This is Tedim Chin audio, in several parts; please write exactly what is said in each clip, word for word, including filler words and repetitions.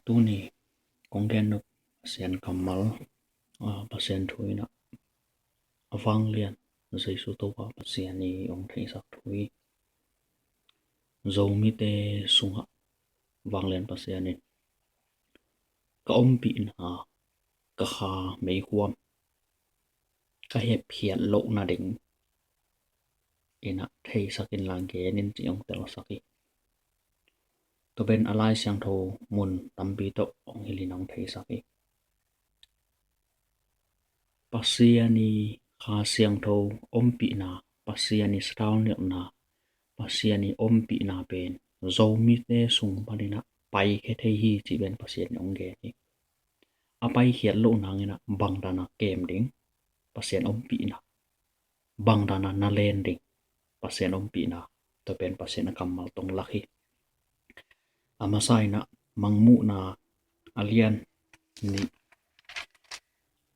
Tuni kong gen nop Pasian kammal, a, Pasian thu in ah a vanglian Jesu Topa Pasian i hong theisak thu hi. Zomite sungah vanglian Pasian in ka ompihna, ka kha meikhuam, ka hepkhiat lohna ding in ah theisak inla gen in ci hong telsak hi. Tua pen a Lai Siangtho mun tampi tawh hong hilh in hong theisak hi. Pasian i Kha Siangtho ompihna, Pasian i sathau nilhna, Pasian i ompihna pen Zomite sung panin ah paikhia thei hi cih pen Pasian in hong gen hi. A paikhiat loh nangin ah bangdan a kem ding Pasian ompihna, bangdan a na len ding Pasian ompihna, tua pen Pasian a kammal tawh hong lak hi. A masa in ah Mangmuhna a lian nih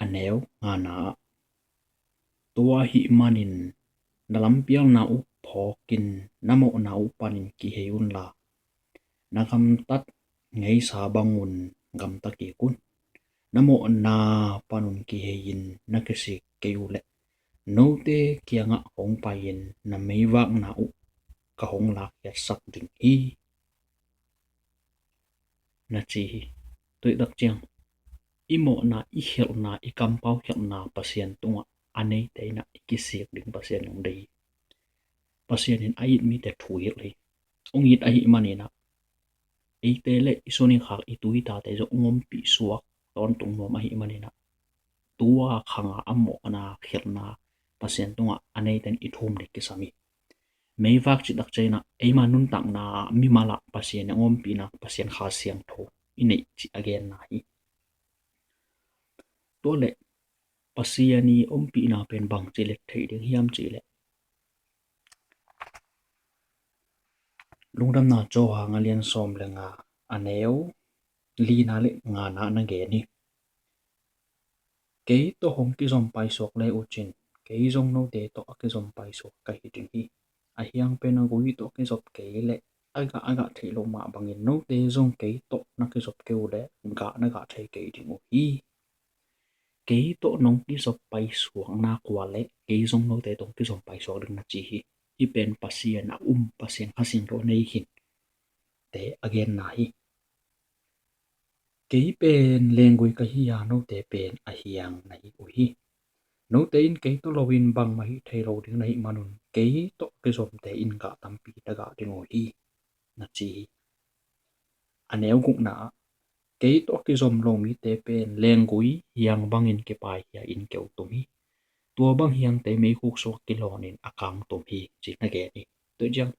a neu ngana ah, tua ahih manin na lampialna uh phawkin na mawhna uh panin kihei unla, na gamtat ngeisa bangun gamta kik un. Na mawhna panun kihei in na kisik kei uh leh note kiangah hong pai-in na meivakna uh ka hong lakkhiatsak ding hi, na ci hi. Tua hi tak ciang i mawhna, i khialhna, i kampau khialhna Pasian tungah a neite in ah i kisik ding Pasian hong deih hi. Pasian in a it mite thu hilh hi. Hong it ahih manin ah eite le i sun i khak, i tu i tate zong hong ompih suak tawntung nuam ahih manin ah tua khanga a mawhna khialhna Pasian tungah a neite in i thum ding kisam hi. Meivak cih tak ciangin ah eima nuntakna mimal ah Pasian hong ompihna, Pasian Kha Siangtho i neih cih a genna hi. Tua leh Pasian i ompihna pen bangci leh theih ding hiam cih leh, Lungdamna Johan a lian sawm le nga a neu lina le ngana na gen hi. Kei tawh hong kizom paisuak le uh cin, kei zong note tawh a kizom paisuak ka hi ding hi. A hiang pen a gui tawh a kizop kei leh a gah a gah theih loh mah bangin note zong kei tawh na kizop kei uh leh gah na gah thei kei ding uh hi. Kei tawh nong kizop paisuak nak uh leh kei zong note tawh hong kizom paisuak ding na ci hi. Hih pen Pasian a um, Pasian Kha Siangtho nei khin te a genna hi. Kei pen lenggui ka hi a, note pen a hiang na hi uh hi. Note in kei tawh loin bangmah hih thei lo ding na hih manun kei tawh kizomte in gah tampi na gah ding uh hi, na ci hi. A neu gukna ah, kei tawh a kizom lo mite pen lenggui hiang bangin kipaikhia in keu tum hi. Tua bang hiangte meikhuk sungah kilawnin a kang tum hi, ci na gen hi. Tua ciang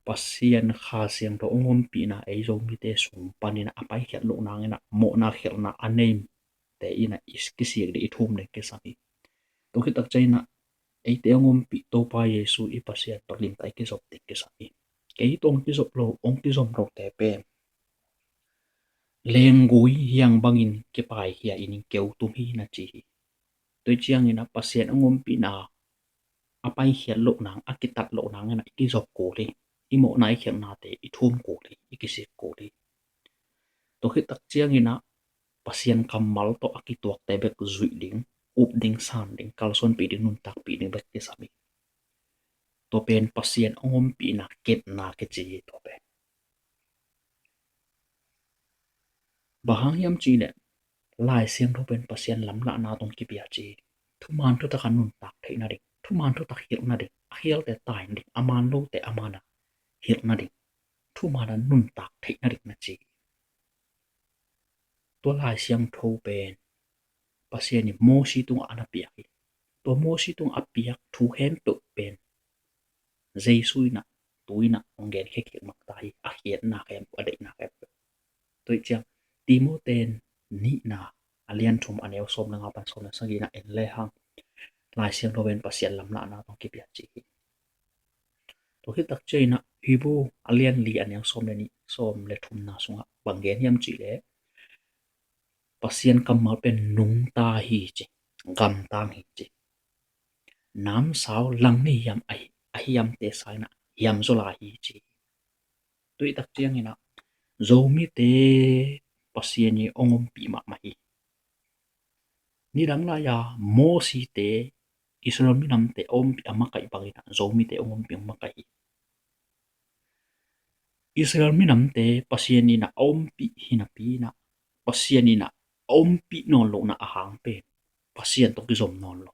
Pasian Kha Siangtho hong ompihna ei Zomite sung panin a paikhiat loh nangin ah mawhna khialhna a neite in ah i kisik ding, i thum ding kisam hi. Tua khit tak ciangin ah eite hong ompih Topa Jesu i Pasian tawh limtak i kizop ding kisam hi. Kei tawh hong kizop lo, hong kizom lote pen lenggui hiang bangin kipaikhia in keu tum hi, na ci hi. Tua ciangin ah Pasian hong ompihna a paikhiat loh nang, a kitat loh nangin ah i kizop kul hi. I mawhna i khialhnate i thum kul hi, i kisik kul hi. Tua khit tak ciangin ah Pasian kammal tawh a kituakte bek zuih ding, up ding, san ding, kalsuanpih ding, nuntakpih ding bek kisam hi. Tua pen Pasian hong ompihna kepna kici hi, tua pen. Bang hang hiam cih leh Lai Siangtho pen Pasian lamlahna tawh kipia ci hi. Thuman thutak a nuntak theihna ding, thuman thutak hilhna ding, a khialte tai ding, a man lote a man a hilhna ding, thuman a nuntak theihna ding na ci hi. Tua Lai Siangtho pen Pasian in Mosi tungah a na piak hi. Tua Mosi tungah a piak thu khempeuh pen Jesu in ah tu in ah hong genkhia kik mang ta hi, a khiatna khempeuh, a deihna khempeuh. Tua hi ciang Timote nihna a lian thum a neu sawm le nga pan sawm le sagihna en le hang, Lai Siangtho pen Pasian lamlahna tawh kipia ci hi. Tua khit tak ciangin ah Hebru a lian li a neu sawm le nih, sawm le thumna sungah bang gen hiam cih leh Pasian kammal pen nungta hi ci, gamtang hi ci. Namsau langni hiam a hi, a hiamte sangin ah hiam zaw lai hi ci. Tua hi tak ciangin ah Zomite Pasian i hong ompih mahmah hi. Nidang lai-a Mosite Israel minamte a ompih a makaih bangin ah Zomite hong ompih hong makaih hi. Israel minamte Pasian in ah a ompih hi napi in ah, Pasian in ah a ompih nawn lohna a hang pen Pasian tawh kizom nawn lo,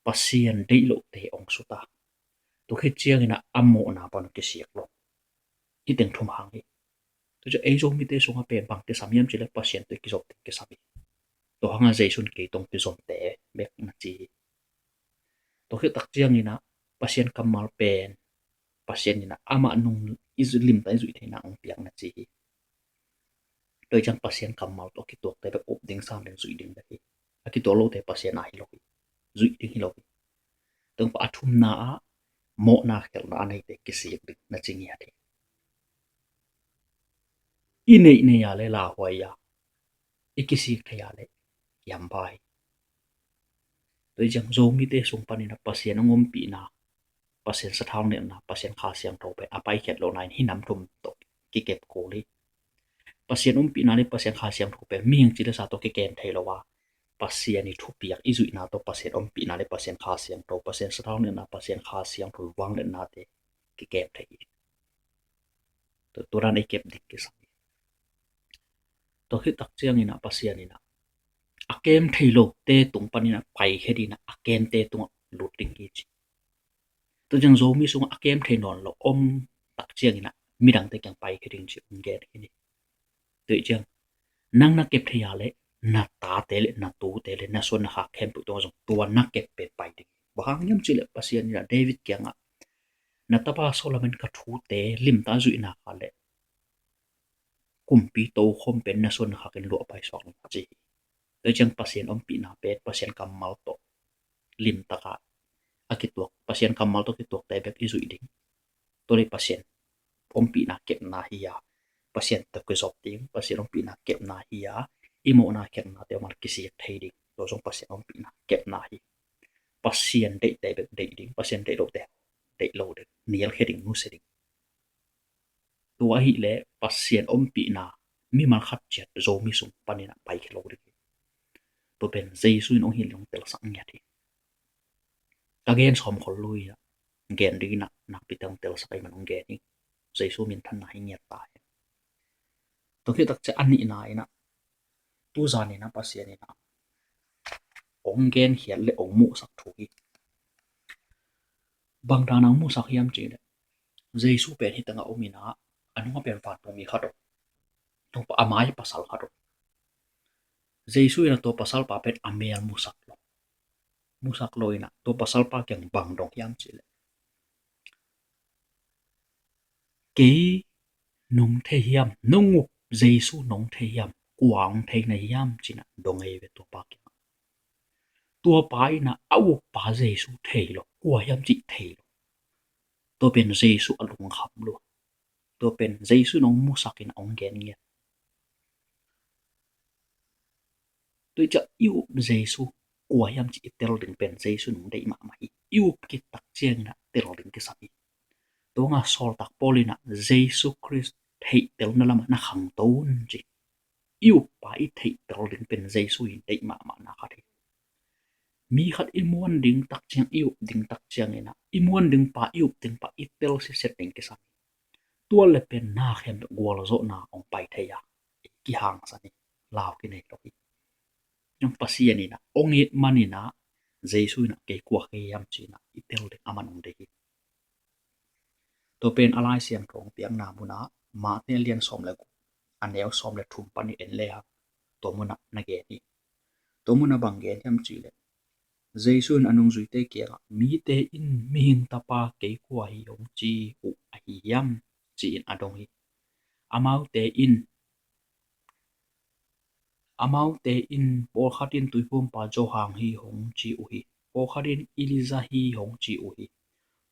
Pasian deih lohte hong sut a, tua khit ciangin ah a mawhna pan kisiak lo. Hih teng thum hang hi. Tua ciang ei Zomite sungah pen bang kisam hiam cih leh Pasian tawh kizom teng kisam hi. Tua hangah Jesu in kei tawh kizomte bek na ci hi. Tua khit tak ciangin ah Pasian kammal pen Pasian in ah amah nung i zu-, limtak i zuih theihna hong piak na ci hi. Tua hi ciang Pasian kammal tawh a kituakte bek up ding, san ding, zuih ding bek hi. A kituak lote Pasian a hi lo hi. Zuih ding hi lo hi. Tua pa a thumna ah mawhna khelhna a neite kisik ding na ci ngiat hi. I neih neih a le lauhuai a, i kisik thei a le kiam pai. Tua hi ciang Zomite sung panin ah Pasian hong ompihna, Pasian sathau netna, Pasian Kha Siangtho pen a paikhiat lohna in hih nam thum tawh kikep kul hi. Pasian ompihna le Pasian Kha Siangtho pen mihing ci le sa tawh kikem thei lo a, Pasian i thupiak i zuihna tawh Pasian ompihna le Pasian Kha Siangtho, Pasian sathau netna, Pasian Kha Siangtho vangliatnate kikem thei hi. Tua, tua dan ei kep ding kisam hi. Tua khit tak ciangin ah Pasian in ah a kem thei lote tung panin ah paikhia ding in ah a kemte tungah lut ding hi ci. Tua ciang Zomi sungah a kem thei nawn lo om tak ciangin ah midangte kiang paikhia ding ci hong gen hi ni. Tua hi ciang nang na kep thei a le na tate le na tute le na suan na khak khempeuh tungah zong tua na kep pen pai ding hi. Bang hang hiam cih leh Pasian in ah David kiangah na tapa Solomon ka thute limtak zuihna kha le kumpi tokhom pen na suan na khakin luah paisuak na ci hi. Tua hi ciang Pasian ompihna pen Pasian kammal tawh limtak a kituak, Pasian kammal tawh kituakte bek i zuih ding. Tua le Pasian ompihna kepna hi a, Pasian tawh kizop ding, Pasian ompihna kepna hi a, i mawhna kepnate om a kisik thei ding. Tua zong Pasian ompihna kepna hi. Pasian deihte bek deih ding, Pasian deih lote deih lo ding, nialkhia ding, nusia ding. Tua ahih leh Pasian ompihna mimal khat ciat Zomi sung panin ah paikhia lo ding hi. Tua pen Jesu in hong hilh hong telsak ngiat hi. Ka gen sawm khol lui ah gen ding in ah nakpi tak hong telsak ahih man hong gen hi. Jesu minthanna hi ngiat ta hi. Tua khit tak ciang a nihna in ah tuzan in ah Pasian in ah hong genkhiat le hong muhsak thu hi. Bang dan a hong muhsak hiam cih leh Jesu pen hih tengah om in ah a nungah pen vantung mi khat om, tua pa a mai pasal khat om. Jesu in ah tua pasalpa pen a mel musak lo. Musak lo in ah tua pasalpa kiang bang dong hiam cih leh kei nong thei hiam, nong up Jesu nong thei hiam, kua hong thei na hiam ci in ah dong ei ve tua pa kiang. Tua pa in ah a uppa Jesu thei lo, kua hiam cih thei lo. Tua pen Jesu a lungkham lua. Tua pen Jesu in hong musak in ah hong gen ngiat. Tua hi ciang i up Jesu kua hiam cih i tel ding pen Jesu in hong deih mahmah hi. I up khit tak ciangin ah tel ding kisam hi. Tua hangah sawltak Paul in ah Jesu Khrist theihtelna lamah na khangto un ci. I uppa i theihtel ding pen Jesu in deih mahmahna khat hi. Mi khat i muan ding tak ciang, i up ding tak ciangin ah i muan ding pa, i up ding pa i tel siset ding kisam hi. Tua le pen na khempeuh gualzawhna hong pai thei a, kihangsan hi, lau kinei lo hi. Nang Pasian in ah hong it manin ah Jesu in ah kei kua ka hi hiam ci in ah i tel ding a man hong deih hi. Tua pen a Lai Siangtho hong piakna munah Mate lian sawm le guk, a neu sawm le thum pan i en le hang tua munah na gen hi. Tua munah bang gen hiam cih leh Jesu in a nungzuite kiangah mite in Mihing Tapa kei kua hi hong ci uh ahi hiam ci in a dong hi. Amaute in Amaute in pawlkhat in Tuiphumpa Johan hi hong ci uh hi. Pawlkhat in Elijah hi hong ci uh hi.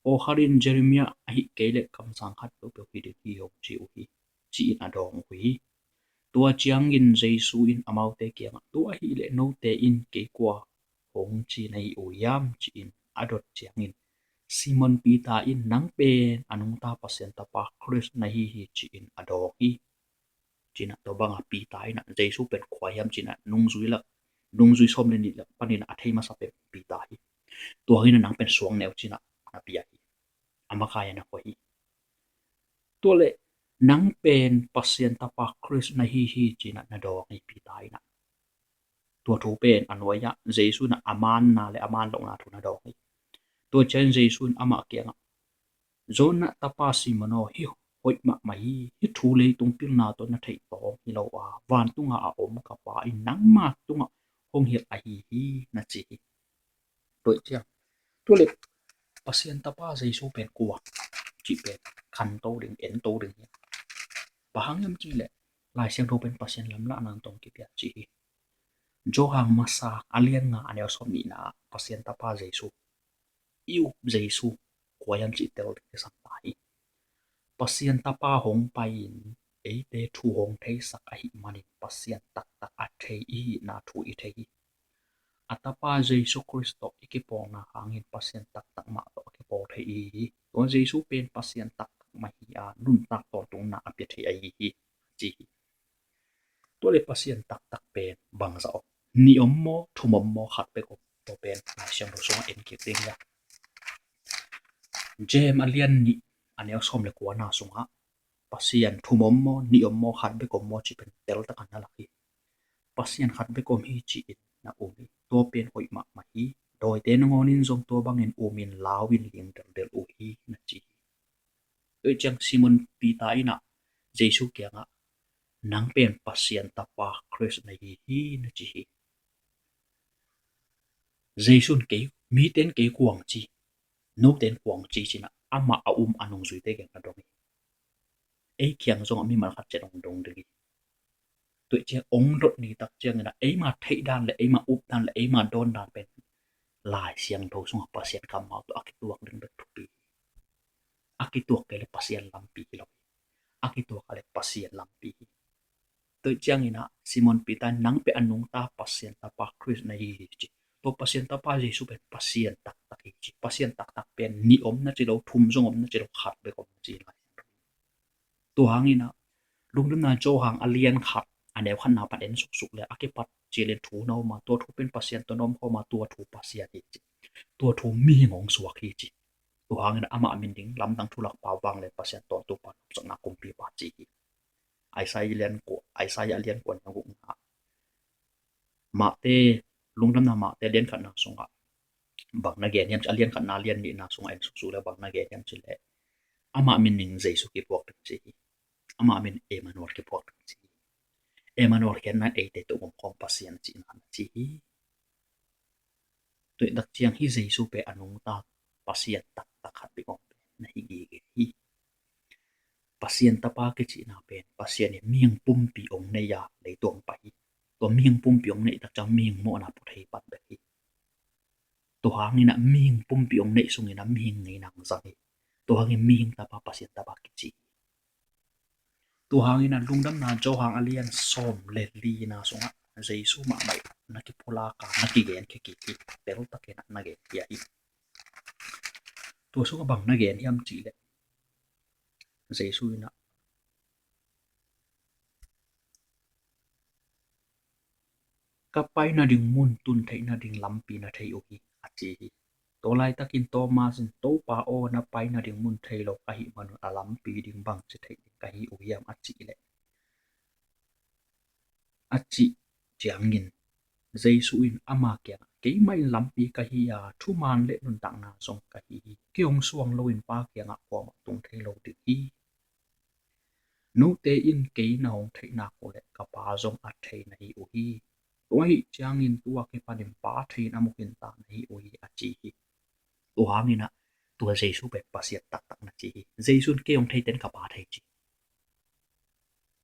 Pawlkhat in Jeremiah ahih kei leh kamsang khat peuhpeuh hi ding hi hong ci uh hi, ci-in a dawng uh hi. Tua ciangin Jesu in amaute kiangah, tua ahih leh note in kei kua hong ci na hi uh hiam, ci-in a dot ciangin Simon Peter in, nang pen a nungta Pasian Tapa Khrist na hi hi, ci-in a dawng hi. cinah tua bangah Peter inah Jesu pen kua hiam cinah nungzui lak, nungzui sawm le nih lak paninah a thei masa pen Peter hi. Tua hinah nang pen suang neu cinah na pia hi. A makai a na khua hi. Tua le nang pen Pasian tapa Khrist na hi hi cinah na dawng hi Peter inah. Tua thu pen a nuai-ah Jesu inah a manna le a man lohna thu na dawng hi. Tua ciangin Jesu in amah kiangah, Jonah tapa Simon aw, hih hoih mahmah hi. Hih thu leitung pilna tawh na theih tawng hi lo a, vantunga a om ka Pa in nangma tungah hong hilh ahi hi, na ci hi. Tua ciang tua le Pasian tapa Jesu pen kua cih pen khanto ding, ento ding hi. Bang hang hiam cih leh Lai Siangtho pen Pasian lamlahna tawh kipia ci hi. Johan masa a lian nga a neu sawm nihna ah Pasian tapa Jesu, i up Jesu kua hiam cih tel ding kisam ta hi. Pasian tapa hong pai-in eite thu hong theisak ahih manin Pasian taktak a thei i hihna thu i thei hi. A tapa Jesu Khrist tawh i kipawlna hangin Pasian taktak mah tawh a kipawl thei i hi hi. Tua Jesu pen Pasian taktak mah hi a, nuntak tawntungna a pia thei ahi hi, ci hi. Tua le Pasian taktak pen bangzah om? Nih om maw, thum om maw, khat bek om? Tua pen Lai Siangtho sungah en kik ding hi a. James a lian nih a neu sawm le kuana sungah Pasian thum om maw, nih om maw, khat bek om maw cih pen teltak a na lak hi. Pasian khat bek om hi ci-in na um hi. Tua pen hoih mahmah hi. Dawite nangawnin zong tua bangin umin lauin ling deldel uh hi, na ci hi. Tua ciang Simon Peter inah Jesu kiangah, nang pen Pasian tapa Khrist na hi hi, na ci hi. Jesu in kei, miten kei kuang ci, noten kuang ci cinah amah a um a nungzuite kiang a dong hi. Ei kiang zongah mimal khat ciat hong dong ding hi. Tua ciang hong dot ni tak cianginah eima theih dan le eima up dan le eima dawn dan pen Lai Siangtho sungah Pasian kammal tawh a kituak ding bek thupi hi. A kituak kei le Pasian lampi hi lo hi. A kituak a le Pasian lampi hi. Tua cianginah Simon Peter, nang pen a nungta Pasian tapa Khrist na hi hi ci. Tua Pasian tapa Jesu pen Pasian taktak hi ci. Pasian taktak pen nih om na ci lo, thum zong om na ci lo, khat bek om na ci lai. Tua hanginah Lungdamna Johan a lian khat a neu khatna pan en suksuk le a kipat cilin thu na om a, tua thu pen Pasian tawh na om khawm a, tua thu Pasian hi ci. Tua thu mihing hong suak hi ci. Tua hanginah amah min ding lamdang thulak pa, vanglian Pasian tawntung pa, nopsakna kumpipa ci hi. Isaiah lian kua, Isaiah lian kua neu gukna, Mate, Lungdamna Mate lian khatna sungah bang na gen hiam ci, a lian khatna lian nihna sungah en suksuk le bang na gen hiam ci le, amah min in Jesu kiphuak ding ci hi. Amah min Emmanuel kiphuak ding ci hi. Emmanuel khiatna in eite tawh om khawm Pasian cihna na ci hi. Tua tak ciang hih Jesu pen a nungta Pasian taktak khat bek om na hi gige hi. Pasian tapa kicihna pen Pasian in mihing pumpi hong nei a leitung pai hi. Tua mihing pumpi hong neih tak ciang mihing mawhna pua thei pan bek hi. Tua hanginah mihing pumpi hong neih sunginah mihing ngeina hong zang hi. Tua hangin mihing tapa Pasian tapa kici hi. Tua hanginah Lungdamna Johan a lian sawm le lina sungah Jesu mahmah na kipulak a, na kigen khia kik hi. Teltakinah na gen khia hi. Tua sungah bang na gen hiam cih leh, Jesu inah, ka pai nading mun tun theih nading lampi na thei uh hi, a ci hi. Tua laitakin Thomas in, Topa aw, na pai nading mun thei lo ka hih manun a lampi ding bangci theih ding ka hi uh hiam, a cih leh, a cih ciangin Jesu in ama kiangah, keimah in lampi ka hi a, thuman le nuntakna zong ka hi hi. Kei hong suang loin Pa kiangah kuamah tung thei lo ding hi. Note in kei na hong theih nak uh leh ka Pa zong a thei na hi uh hi. Tua ahih ciangin tu-a kipanin Pa thei in a mu khinta na hi uh hi, a ci hi. Tua hanginah tua Jesu pen Pasian taktak na ci hi. Jesu in kei hong theite in ka Pa thei ci.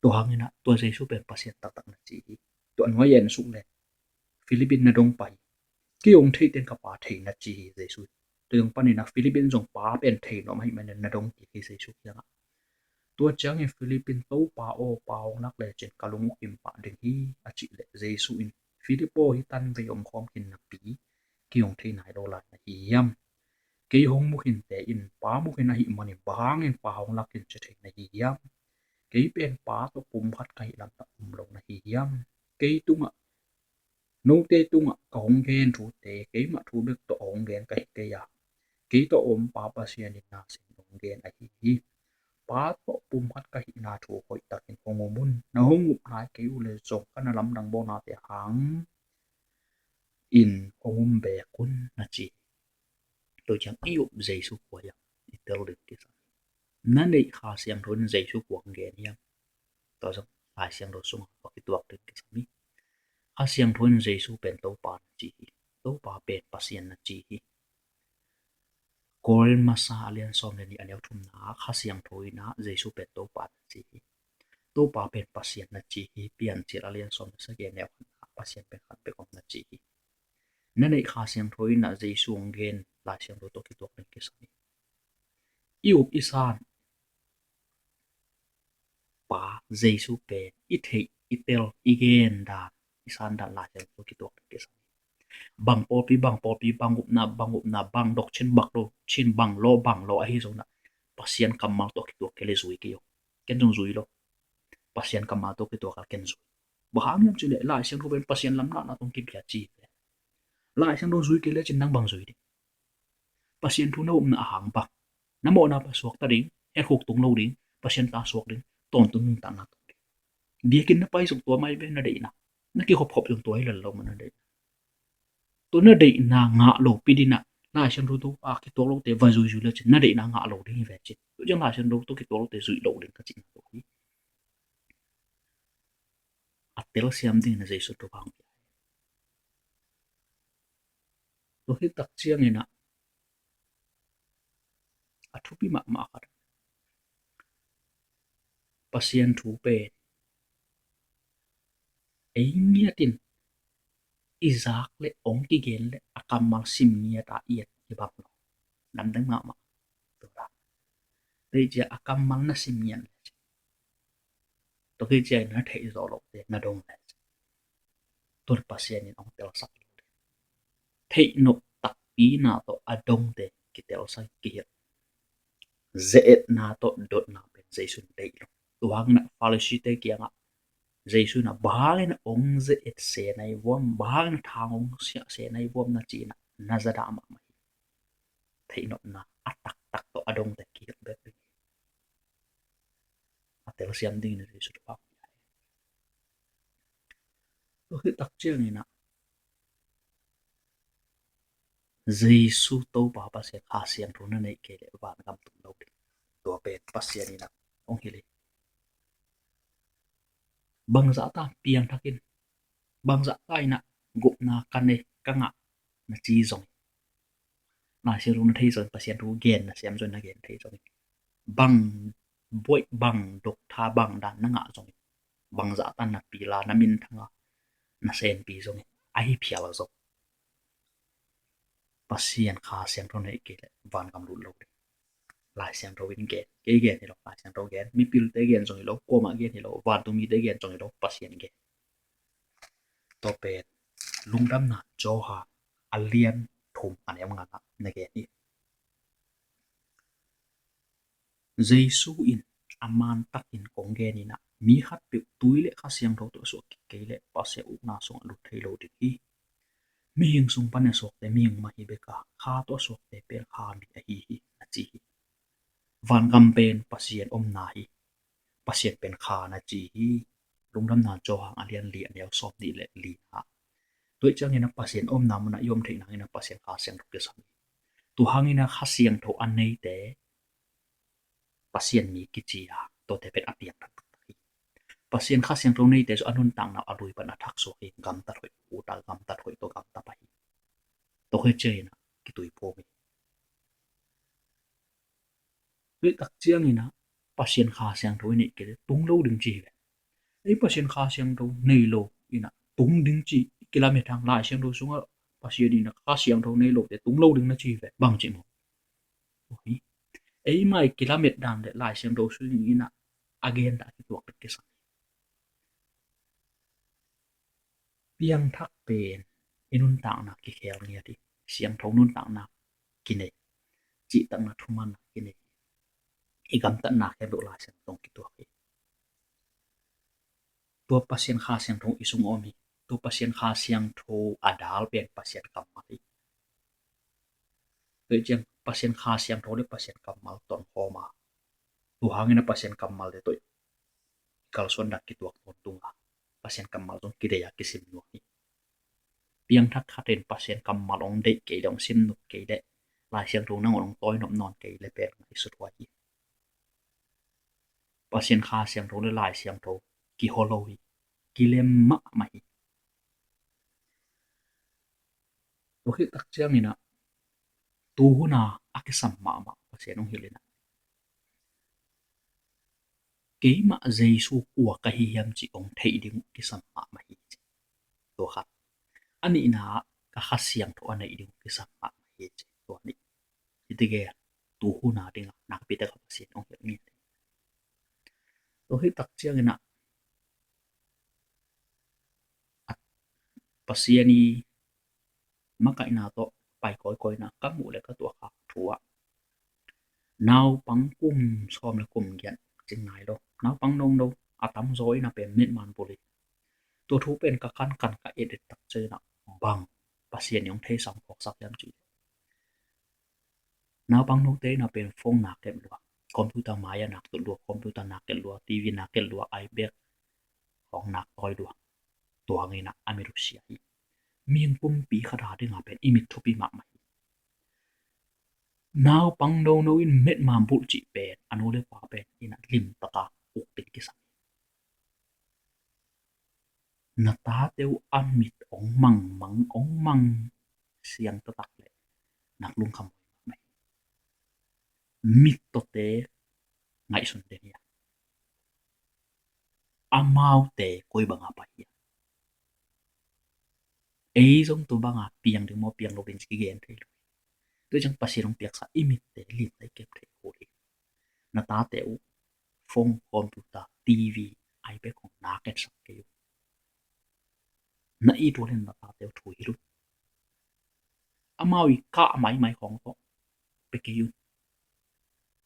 Tua hanginah tua Jesu pen Pasian taktak na ci hi. Tua nuai en suk le Philip in na dong pah hi. Kei hong theite in ka Pa thei na ci hi Jesu. Tua dong paninah Philip in zong Pa pen thei nuam ahih manin na dong kik hi Jesu kiangah. Tua ciangin Philip in, Topa aw, Pa hong lak lecin ka lung uh kim pah ding hi, a cih leh Jesu in, Philip aw, hih tanvei om khawm khin napi kei hong thei nai lo lai na hi hiam? Kei hong mu khinte in Pa mu khin ahih manin bang hangin Pa hong lak khin ci thei na hi hiam? Kei pen Pa tawh pumkhat ka hih lamtak um lo na hi hiam? Kei tungah, note tungah ka hong gen thute keimah thu bek tawh a hong gen ka hi kei a, kei tawh a om Pa Pasian in na sin hong gen ahi hi. Pa tawh pumkhat ka hihna thu hoihtakin hong um un. Na hong up lai kei uh leh zong ka na lamdang bawnate hang in hong um beek un, na ci hi. Tua ciang i up Jesu kua hiam i tel ding kisam hi. Na neih Kha Siangtho in Jesu kua hong gen hiam? Tua zong Lai Siangtho sungah a kituak ding kisam hi. Kha Siangtho in Jesu pen Topa na ci hi. Topa pen Pasian na ci hi. Korin masa a lian sawm le nih a neu thumna ah Kha Siangtho in ah Jesu pen Topa na ci hi. Topa pen Pasian na ci hi. Piancil a lian sawm le sagih a neu khatna ah Pasian pen khat bek om na ci hi. Na neih Kha Siangtho in ah Jesu hong gen Lai Siangtho tawh kituak ding kisam hi. I up i san Pa Jesu pen i theih, i tel, i gen dan, i san dan Lai Siangtho tawh kituak ding kisam hi. Bang pawlpi, bang pawlpi, bang upna, bang upna, bang dok chin, bang dok chin, bang law, bang law ahi zongin ah Pasian kammal tawh kituak kei leh zui kei uh. Ken zong zui lo. Pasian kammal tawh kituak a ken zui. Bang hang hiam cih leh Lai Siangtho pen Pasian lamlahna tawh kibia ci hi. Lai Siangtho zui kei leh cin nang bang zui ding? Pasian thu na upna a hang bang? Na mawhna pa suakta ding, het khuk tung lo ding, Pasian ta suak ding, tawntung nuntakna tawh ding. Biakinn na pai zong tua mah hi ve na deihna. Na kikhopkhop zong tua hi lel lo mah na deihna. Tua na deihna ngah lo pi ding ah Lai Siangtho tawh a kituak lote va zuizui le cin na deihna ngah lo ding hi ve cin. Tua ciang Lai Siangtho tawh kituak lote zuih lo ding ka cihna tua hi. A telsiam dingin a Jesu thupha hong pia hi. Tua hi tak ciangin ah a thupi mahmah khat, Pasian thu pen ei ngiatin i zak le ong kigen le a kammal sim ngiat a i et kibang lo. Lamdang mahmah. Tua la. Tei cia a kammal na sim ngiat le tua kei cia na theih zawh loh te na dong le tua Pasian in ong telsak lo. Theih nop takpi na tawh a dongte kitelsak kihilh. Ze-etna tawh dotna pen Jesu in deih lo. Tua hangin ah Pharisee-te kiangah Jesu in ah bang hangin ah ong ze-et se na hi vuam, bang hangin ah thang ong siah se na hi vuam na ci-in ah na zadah mahmah hi. Theih nopna a taktak tawh a dongte kihilh bek ding hi. A telsiam dingin Jesu thupha hong pia hi. Tua hi tak ciangin ah Jesu Topa Pasian Kha Siangtho na neih kei leh vangam tung lo ding. Tua pen Pasian in ah hong hilh hi. Bangzah ta piangthak in, bangzah ta in ah gupna ka nei ka ngah na ci zongin, Lai Siangtho na thei zongin, Pasian thu gen na siam zongin, na gen thei zongin, bang buaih, bang doktha, bang dan na ngah zongin, bangzah ta na pila, na minthang a na senpi zongin, ahi phial zong Pasian Kha Siangtho neih kei leh vangam lut lo ding. Lai Siangtho in gen, kei gen hi lo, Lai Siangtho gen, mipilte gen zong hi lo, kuamah gen hi lo, vantungmite gen zong hi lo, Pasian gen. Tua pen Lungdamna Johan a lian thum a neu nga ah na gen hi. Jesu in a mantakin kong gen in ah mi khatpeuh tui le Kha Siangtho tawh a suah kik kei leh Pasian ukna sungah lut thei lo ding hi. Mihing sung pan a suakte mihing mah hi bek a, Kha tawh a suakte pen Kha mi ahi hi, a ci hi. Vangam pen Pasian omna hi. Pasian pen Kha na ci hi. Lungdamna Johan a lian li a neu sawm nih le li ah. Tua ciangin a Pasian omna munah i om theih nangin a Pasian Kha Siangtho kisam hi. Tua hangin a Kha Siangtho a neite Pasian mi kici a, tuate pen a piang taktak hi. Pasian Kha Siangtho neite cu a nuntakna a lui pan a thak suak hi, gamtat hoih, uta gamtat hoih tawh gamtat pah hi. Tua hi ciangin a kitui phum hi. Tua tak ciangin a Pasian Kha Siangtho i neih kei leh tung lo ding ci hi ve. Ei Pasian Kha Siangtho nei lo in a tung ding ci kilamet hang, Lai Siangtho sungah Pasian in a Kha Siangtho nei lote tung lo ding na ci hi ve, bang ci maw? Ei mai kilamet dan le Lai Siangtho sungin a a gen dah kituak kisam. Piangthak pen i nuntakna kikhel ngiat hi. Siangtho nuntakna kinei, cihtakna thumanna kinei hi. I gamtatna khempeuh Lai Siangtho tawh kituak hi. Tua Pasian Kha Siangtho i sung om hi. Tua Pasian Kha Siangtho a dal pen Pasian kammal hi. Tua ciang Pasian Kha Siangtho le Pasian kammal ton khawm a, tua hangin a Pasian kammal te tawh i kalsuan dak kituak tawntung a, Pasian kammal zong kidei a kisim nuam hi. Piangthak khat in Pasian kammal hong deih kei le hong sim nop kei le Lai Siangtho nangawn hong tawi nop nawn kei le pen ngaihsut huai hi. Pasian Kha Siangtho le Lai Siangtho kiho lo hi. Kilem mahmah hi. Tua khit tak ciangin ah tu hun a a kisam mahmah Pasian hong hilh in ah, keimah Jesu kua ka hi hiam cih hong theih ding kisam mahmah hi ci. Tua khat. A nihna ah ka Kha Siangtho a neih ding kisam mahmah hi ci. Tua nih. Hiti gel tu hun a ding a nakpi tak a Pasian hong hilh ngei. Tua khit tak ciangin ah Pasian i makaihna tawh pai kawikawi na ka muh le ka tuahkhak thu ah, naupang kum sawm le kum giat cing nai lo, naupang nono a tamzaw in a pen mitman bul hi. Tua thu pen ka kankan ka et et tak ciangin ah bang Pasian i hong theisam phawksak hiam cih leh, naupang note in a pen phone nak et lua, computer mai-ah nak tut lua, computer nak et lua, TV nak et lua, iPad hong nak tawi lua. Tua hangin ah a mit uh sia hi. Mihing pumpi khat a ding a pen i mit thupi mahmah hi. Naupang nono in mitman bulh cih pen a nu le pa pen in a limtak a uk ding kisam hi. Na tate uh a mit hong mangmang hong mang siang taktak leh nak lungkham mahmah hi. Mit tawte ngaihsun den hi a, amaute koi banga pai hi a, ei zong tua banga piang ding maw piang lo ding ci kigen thei lo. Tua ciang Pasian hong piaksa i mitte limtak i kep thei kul hi. Na tate uh phone, computer, TV, iPad khong nak etsak kei un. Na it uh leh na tate uh thu hilh un. Amau i kah maimai khong tawh pia kei un.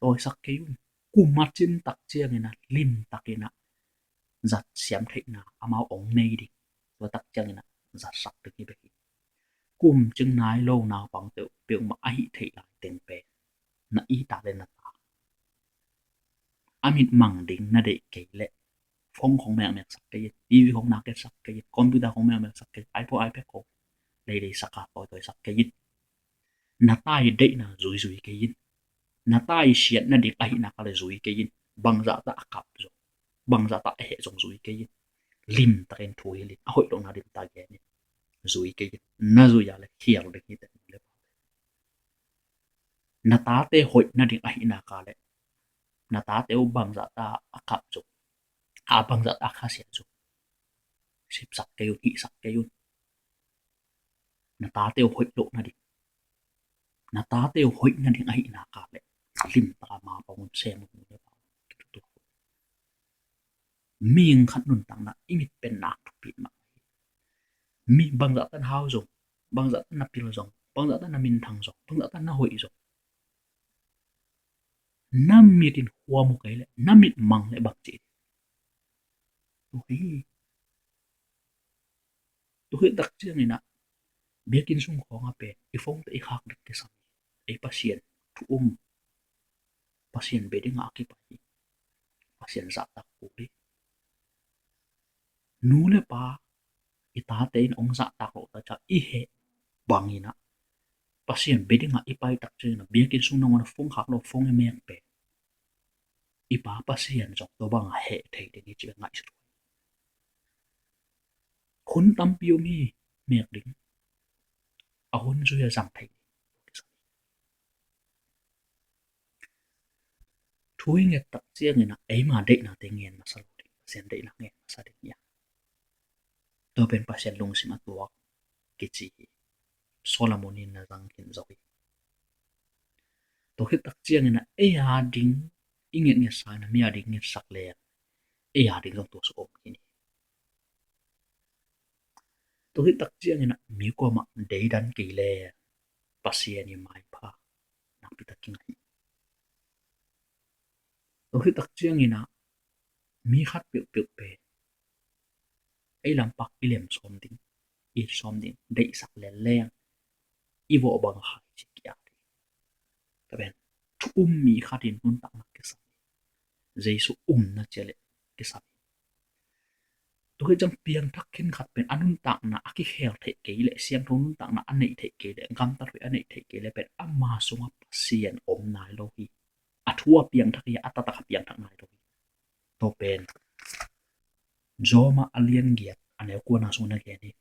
Tawisak kei un. Kum a cin tak ciangin a limtakin a zat siam theihna amau hong nei ding. Tua tak ciangin a zatsak ding hi bek hi. Kum cing nai lo naupangte uh peuhmah a hih theih lai teng pen na it a leh na ta a mit mang ding na deih kei leh phone khong mekmeksak kei in, TV khong nak etsak kei in, computer khong mekmeksak kei in, iPhone iPad khong leileisak a tawitawisak kei in. Na ta i deihna zuizui kei in. Na ta i siatna ding ahihna ka le zui kei in. Bangzah tah a kap zong, bangzah tah a heh zong zui kei in. Limtakin thu hilh in, a hoih lohna limtak gen in. Zui kei in. Na zui a le khial ding hi teh. Na tate hoih nading ahih nak leh na tate uh bangzah ta a kap zong, a bangzah ta a khasiat zong, sepsak kei un, hihsak kei un. Na tate uh hoih loh nading, na tate uh hoih nading ahih nak leh limtak a mapang un, sem un. Mihing khat nuntakna i mit pen nak thupi mah. Mi bangzah tan hau zong, bangzah tan na pil zong, bangzah tan na minthang zong, bangzah tan na hoih zong, na mit in huam uh kei leh, na mit mang leh bang ci. Tua hi. Tua hi tak ciangin ah biakinn sung khawng ah pen i phone te i khak ding kisam hi. Ei Pasian thu um, Pasian bia dingah a kipai hi. Pasian zahtak kul hi. Nu le pa, i tate in hong zahtak loh tak ciang i heh bangin ah Pasian bia dingah i pai tak ciangin ah biakinn sung nangawn a phone khak lo, phone i mek pen i Pa Pasian zong tua bangah heh thei ding hi ci ka ngaihsut. Hun tampi om hi mek ding, a hun zui a zang thei ding. Thu i nget tak ciangin ah eima deihnate ngen masa lo ding, Pasian deihna ngen masa ding hi a. Tua pen Pasian lungsim a tuak kici hi. Solomon in na zang khin zo hi. Tua khit tak ciangin ah ei a ding i ngetngetsa in ah mi a ding ngetsak leng ei a ding zong tua sung om khin hi. Tua khit tak ciangin ah mi kuamah deidan kei leng Pasian i maipha nakpi tak kingah hi. Tua khit tak ciangin ah mi khat peuhpeuh pen ei lampak i lem sawm ding, i sawm ding, deihsak leleng i vawh bang a khai ci kiat hi. Tua pen thu um mi khat in nuntakna kisam hi. Jesu umna ciang leh kisam hi. Tua hi ciang piangthak khin khat pen a nuntakna a kikhel theih kei leh, siangtho nuntakna a neih theih kei leh, gamtat hoih a neih theih kei leh pen ama sungah Pasian om nai lo hi. A thu a piangthak hi, a taktak a piangthak nai lo hi. Tua pen Rom a lian giat a neu kuana sung na gen hi.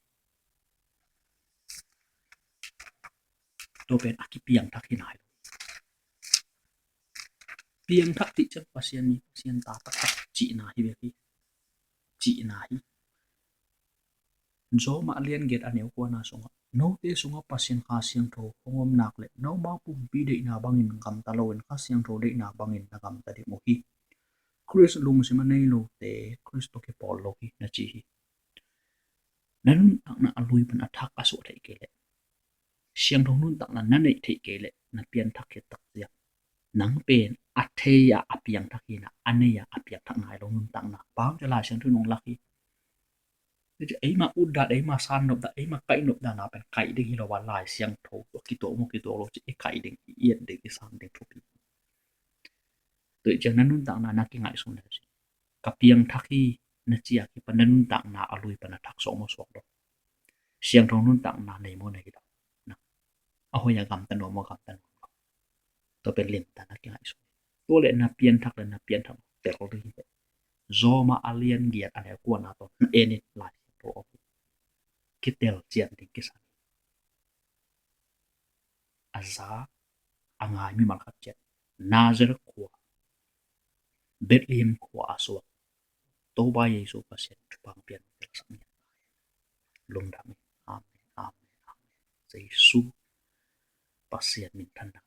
Tua pen a kipiangthak hi nai lo. Piangthak cih ciang Pasian mi, Pasian ta taktak cihna hi bek hi. Cihna hi. Rom a lian giat a neu kuana sungah, note sungah Pasian Kha Siangtho hong om nak leh, nomau pumpi deihna bangin gamta loin Kha Siangtho deihna bangin na gamta ding uh hi. Khrist lungsim a nei lote Khrist tawh kipawl lo hi, na ci hi. Na nuntakna a lui pan a thak a suah theih kei leh, siangtho nuntakna na neih theih kei leh, na pianthak khit tak ciang nang pen a thei a a piangthak hi na, a nei a a piangthak nai lo nuntakna. Bang ci Lai Siangtho in hong lak hi. Eima utdan, eima san nopdan, eima kaih nopdan a pen kaih ding hi lo a, Lai Siangtho a kituak maw kituak lo ci, i kaih ding, i et ding, i san ding thupi. Tua ciang na nuntakna na kingaihsun na ci, ka piangthak hi na ci a kipan na nuntakna a lui pan a thak suak maw suak lo. Siangtho nuntakna nei maw nei lo. A hoih a gamta nuam maw gamta nuam lo. Tua pen limtak na kingaihsun. Tua leh na pianthak leh na pianthak tel ding hi. Rom a lian giat a neu kuana tawh na en in Lai Siangtho om. Kitel cian ding kisam. A za a ngai mimal khat ciat, Nazareth khua, Bethlehem khua a suak Topa Jesu Pasian thupha pian telsak ni. Lungdam hi. Amen, amen, amen. Jesu Pasian minthanna